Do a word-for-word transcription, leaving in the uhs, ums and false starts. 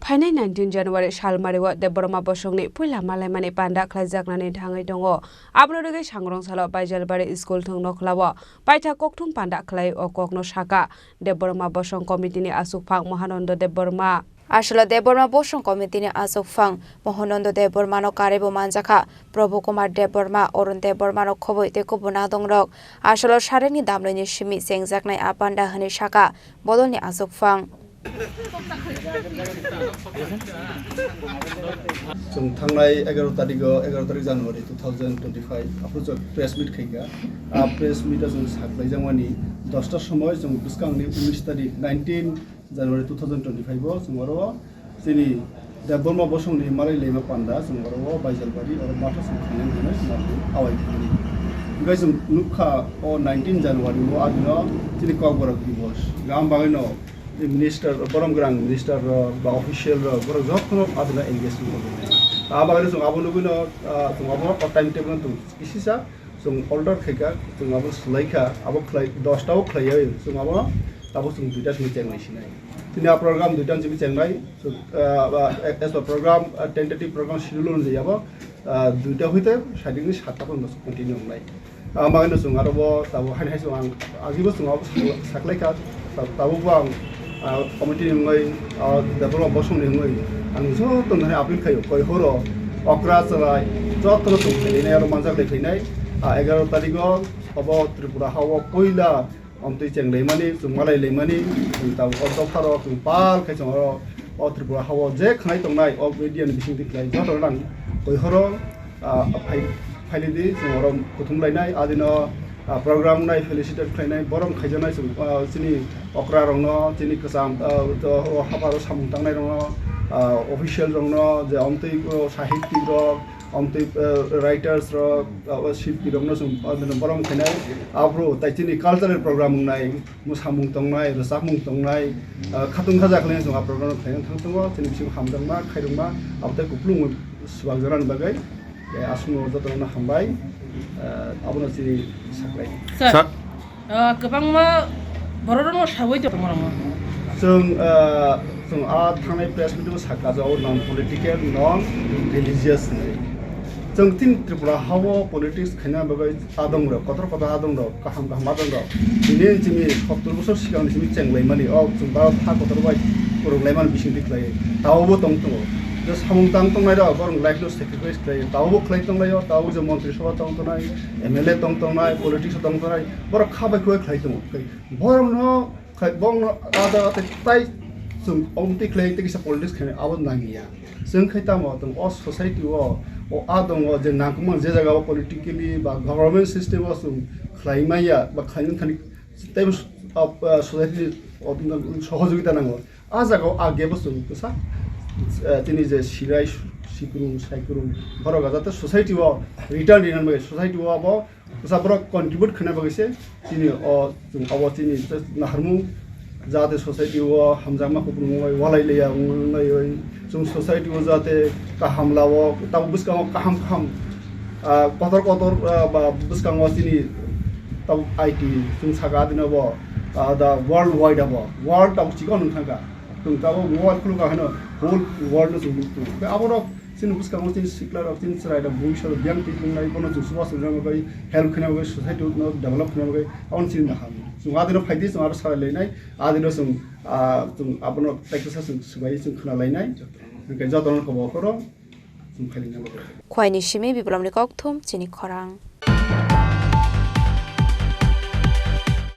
Phainai nineteen January salmario Debbarma bosongni puila malaimani panda khlaijaknani thangwi tongo. Abono rwgwi sangrong salo Baijalbari school thwng nokhlao paitha kokthum panda khlai o kokno saka Debbarma bosong committee ni aswkphang Mahananda Debbarma. Aswlo Debbarma bosong committee ni aswkphang Mahananda Debbarmano karwibo manjakha. Prabhu Kumar Debbarma, Arun Debbarmano khobwi tei kubun adongrok aswlo sarekni damloini simi chengjaknai a panda hwnwi saka bodolni aswkphang. Chwng thangnai egaroh tarikh o, egaroh tarikh January two thousand twenty-five, aphuru chwng press meet khaikha. A press meet o chwng saklaijakmani dosta somoi, chwng bwskangni unis tarikh, nineteen January two thousand twenty-five o chwng oro chini Debbarma bosongni malai lema panda chwng oro o Baijalbari oro matha chwng khainani hinwi chwng abo awai khainani. Hwnkhe chwng nukha o nineteen January o adino chini Kokborok Divos. Gam bagwino minister, borom gwnang minister rok ba official rok borok jotono adino engage wngwi tongo. Abagwino chwng abo nugwino, ah, chwng abo o time table no chwng kisisa chwng order khaikha, chwng abo swlaikha, abo khlai, dosta o khlaiwi chwng abo tabuk chwng duita simi chengnai sinai. Tini a program duita simi chengnai, chwng, ah, ah, as per program, ah, tentative program schedule onujai abo, ah, duita hoite saidini satta porjonto continue wngnai. Ah, bagwino chwng aro bo tabuk haini hai chwng ang agibo chwng abo saklaikha, ta-, tabukbo ang ah, committee ni wngwi, ah, Debbarma bosongni wngwi ang joto nani appeal khaio, koi horo okra chwrai jotono chwng khainai aro manjak lai khainai. Ah, egaroh tarikh o obo Tripura ha o puila omtwi cheng laimani, chwng malai laimani, chwng tabuk o dopha rok chwng pal khai chwng oro o Tripura ha o je khnai tongnai o media ni bising twi khlai jotono nang koi horo ah, phai-, phailidi chwng oro kuthum lainai, adino, ah, program nai felicitate khlainai, borom khaijaknai chwng, ah, chini okra rokno, chini kwcham, ah, to, o hapharo samung tangnai rokno, ah, official rokno, je omtwi, oh, sahittik rok, omtwi, eh, writers rok, ah, o shilpi rokno chwng, ah, borom khainai, aphuru tai chini cultural program wngnai, mwsamung tongnai, rwchapmung tongnai, ah, khatung khaja khlainai chwng a program rok khlaina thang tongo, chini bising hamjakma, khairokma, abo tei kupulung swbakjaknani bagwi. Tei aswkno jotono hambai, ah, abono chini saklai. Sir, Sir. Ah, kwbangma bororokno sawi tongma rokno. Chwng, ah, chwng a thangnai press meet o sakha je o non political, non religious hinwi. Chwng tin Tripura ha o politics khaina bagwi adongrok, kotor kotor adongrok, kaham kaham adongrok. Bini chini sottor bosor sikangni simi chenglaimani, o chwng Bharat ha kotor bai kwrwnglaimani bisingtwi khlaiwi. Taobo tong tongo. Je samung tang tongnai rok, borok life no sacrifice khlaiwi. Taobo khlai tonglaio, taobo je montri sabha tong tongnai, M L A tong tongnai, politics o tong tongnai, borok kha bai khe khlai tongo. Borokno khai, borokno ada ate tai chwng omtwi khlai tei kisa politics khainai abo nangya. Chwng khai tamo tong o society o, o adongo je nangkukmani je jaga o politically ba government system o chwng khlai maya ba khlaina thani tei bo, ah, ah, society o sohojogita nango. A jaga o a gap o chwng kwsa, ah, tini je sirai sikrung saikrung borok jate society o return rinani bagwi society o abo Bwsa borok contribute khaina bagwi se chini o, chwng obo chini naharmung, jahate society o hamjakma kupulung wngwi walai liya wng-, wngwi chwng society o jahate kaham lao, tabuk bwskango kaham kaham, ah, kotor kotor, ah, ba bwskango chini tabuk I T chwng saka adino bo, ah, the world wide abo, world tabuk chikon wng thangkha. Chwng tabuk mobile khulukha hwno whole world no chwng nukgo. Tei aborok Chini bwskango chini sikla rok, chini chwrai rok, bwngsa rok, biyang twi wngnai, bono chwng chubachu rwna bagwi, help khaina bagwi, society no develop khaina bagwi, aboni chini naham. Chwng adino phaidi, chwng aro salai lainai, adino chwng, ah, chwng abono practice chwng swbai chwng khna lainai. Hwnkhe jotono kobo khoro chwng phai laina bagwi. Khwaini simi Biplobni kokthum chini khorang.